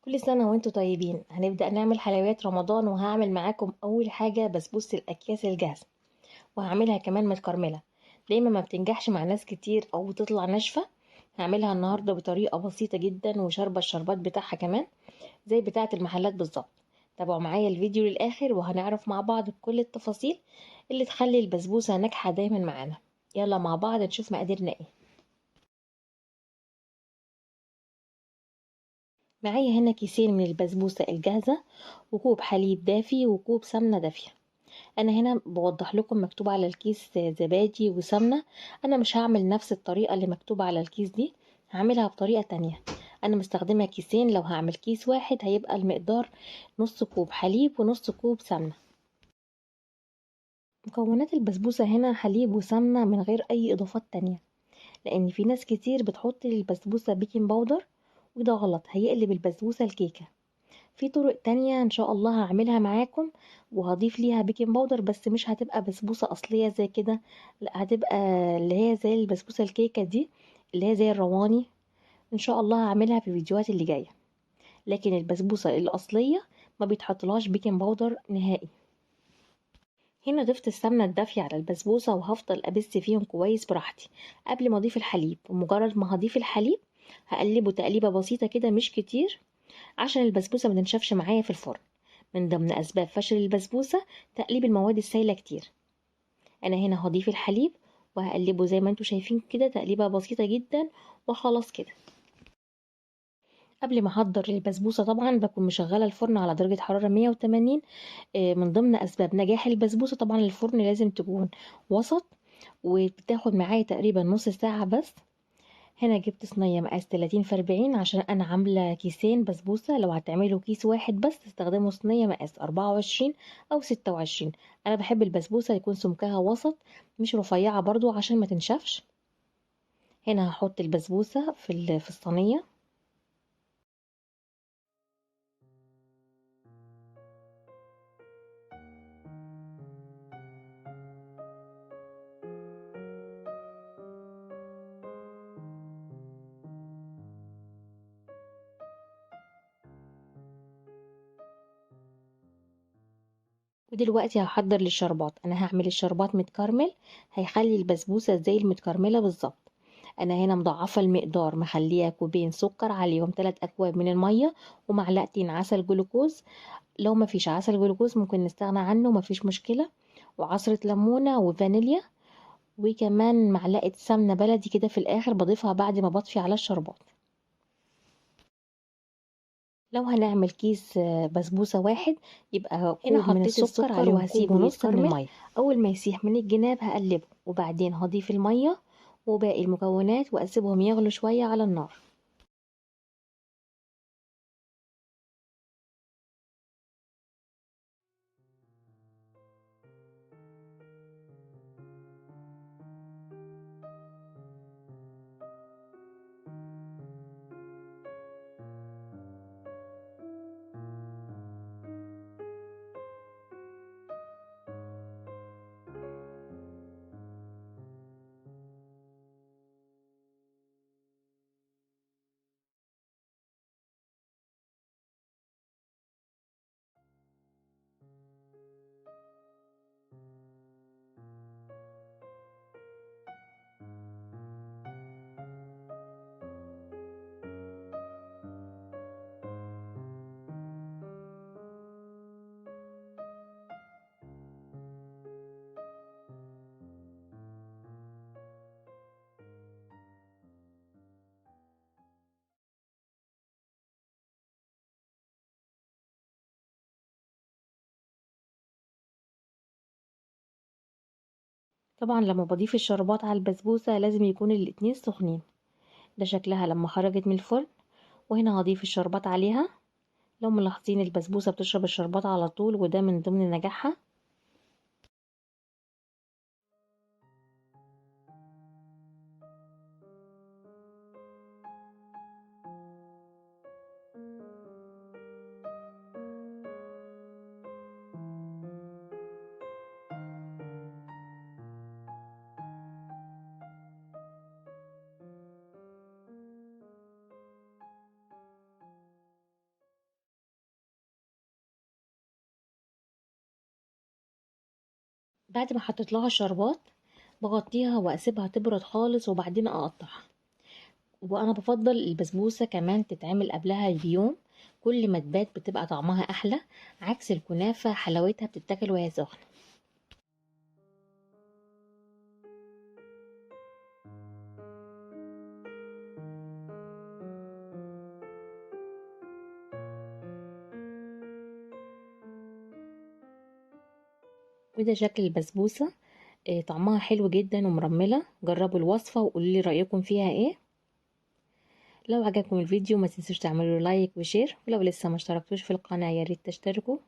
كل سنة وانتم طيبين. هنبدأ نعمل حلويات رمضان، وهعمل معاكم أول حاجة بسبوسة الأكياس الجاهزة، وهعملها كمان متكرملة. دايما ما بتنجحش مع ناس كتير أو بتطلع ناشفة. هعملها النهاردة بطريقة بسيطة جدا، وشاربة الشربات بتاعها كمان زي بتاعة المحلات بالظبط. تابعوا معايا الفيديو للآخر وهنعرف مع بعض كل التفاصيل اللي تخلي البسبوسة ناجحة دايما معانا. يلا مع بعض نشوف مقاديرنا ايه. معايا هنا كيسين من البسبوسة الجاهزة، وكوب حليب دافي، وكوب سمنة دافية. انا هنا بوضح لكم مكتوب على الكيس زبادي وسمنة. انا مش هعمل نفس الطريقة اللي مكتوبة على الكيس دي، هعملها بطريقة تانية. انا مستخدمة كيسين، لو هعمل كيس واحد هيبقى المقدار نص كوب حليب ونص كوب سمنة. مكونات البسبوسة هنا حليب وسمنة من غير اي اضافات تانية، لان في ناس كتير بتحط للبسبوسة baking powder، وده غلط، هيقلب البسبوسة الكيكة. في طرق تانية ان شاء الله هعملها معاكم وهضيف ليها baking powder، بس مش هتبقى بسبوسة اصلية زي كده، لا هتبقى اللي هي زي البسبوسة الكيكة دي اللي هي زي الرواني. ان شاء الله هعملها في الفيديوهات اللي جاية. لكن البسبوسة الاصلية ما بيتحطلهاش baking powder نهائي. هنا ضفت السمنة الدافية على البسبوسة، وهفضل ابس فيهم كويس براحتي قبل ما اضيف الحليب. ومجرد ما هضيف الحليب هقلبه تقليبة بسيطة كده مش كتير، عشان البسبوسة ما تنشفش معايا في الفرن. من ضمن اسباب فشل البسبوسة تقليب المواد السائلة كتير. انا هنا هضيف الحليب وهقلبه زي ما انتم شايفين كده تقليبة بسيطة جدا، وخلاص كده. قبل ما احضر البسبوسه طبعا بكون مشغله الفرن على درجه حرارة 180. من ضمن اسباب نجاح البسبوسه طبعا الفرن لازم تكون وسط، وبتاخد معايا تقريبا نص ساعة بس. هنا جبت صينية مقاس 30 في 40 عشان انا عامله كيسين بسبوسه. لو هتعملوا كيس واحد بس تستخدموا صينية مقاس 24 او 26. انا بحب البسبوسه يكون سمكها وسط مش رفيعة برضو عشان ما تنشفش. هنا هحط البسبوسه في الصينية. ودلوقتي هحضر للشربات. انا هعمل الشربات متكرمل، هيخلي البسبوسه زي المتكرمله بالظبط. انا هنا مضاعفه المقدار، مخليها كوبين سكر عليهم 3 اكواب من المية ومعلقتين عسل جلوكوز. لو ما فيش عسل جلوكوز ممكن نستغنى عنه مفيش مشكلة، وعصره ليمونه وفانيليا، وكمان معلقه سمنه بلدي كده في الاخر بضيفها بعد ما بطفي على الشربات. لو هنعمل كيس بسبوسه واحد يبقى هنا من السكر عليه وهسيبه نص من المية. اول ما يسيح من الجناب هقلبه، وبعدين هضيف المية وباقي المكونات واسيبهم يغلوا شوية على النار. طبعا لما بضيف الشربات على البسبوسة لازم يكون الاتنين سخنين. ده شكلها لما خرجت من الفرن. وهنا هضيف الشربات عليها. لو ملاحظين البسبوسة بتشرب الشربات على طول، وده من ضمن نجاحها. بعد ما حطيت لها الشربات بغطيها واسيبها تبرد خالص وبعدين اقطعها. وانا بفضل البسبوسه كمان تتعمل قبلها بيوم، كل ما تبات بتبقى طعمها احلى، عكس الكنافه حلاوتها بتتاكل وهي سخنة. وده شكل البسبوسه، طعمها حلو جدا ومرمله. جربوا الوصفة وقولوا لي رايكم فيها ايه. لو عجبكم الفيديو ما تنسوش تعملوا like و share، ولو لسه ما اشتركتوش في القناة يا ريت تشتركوا.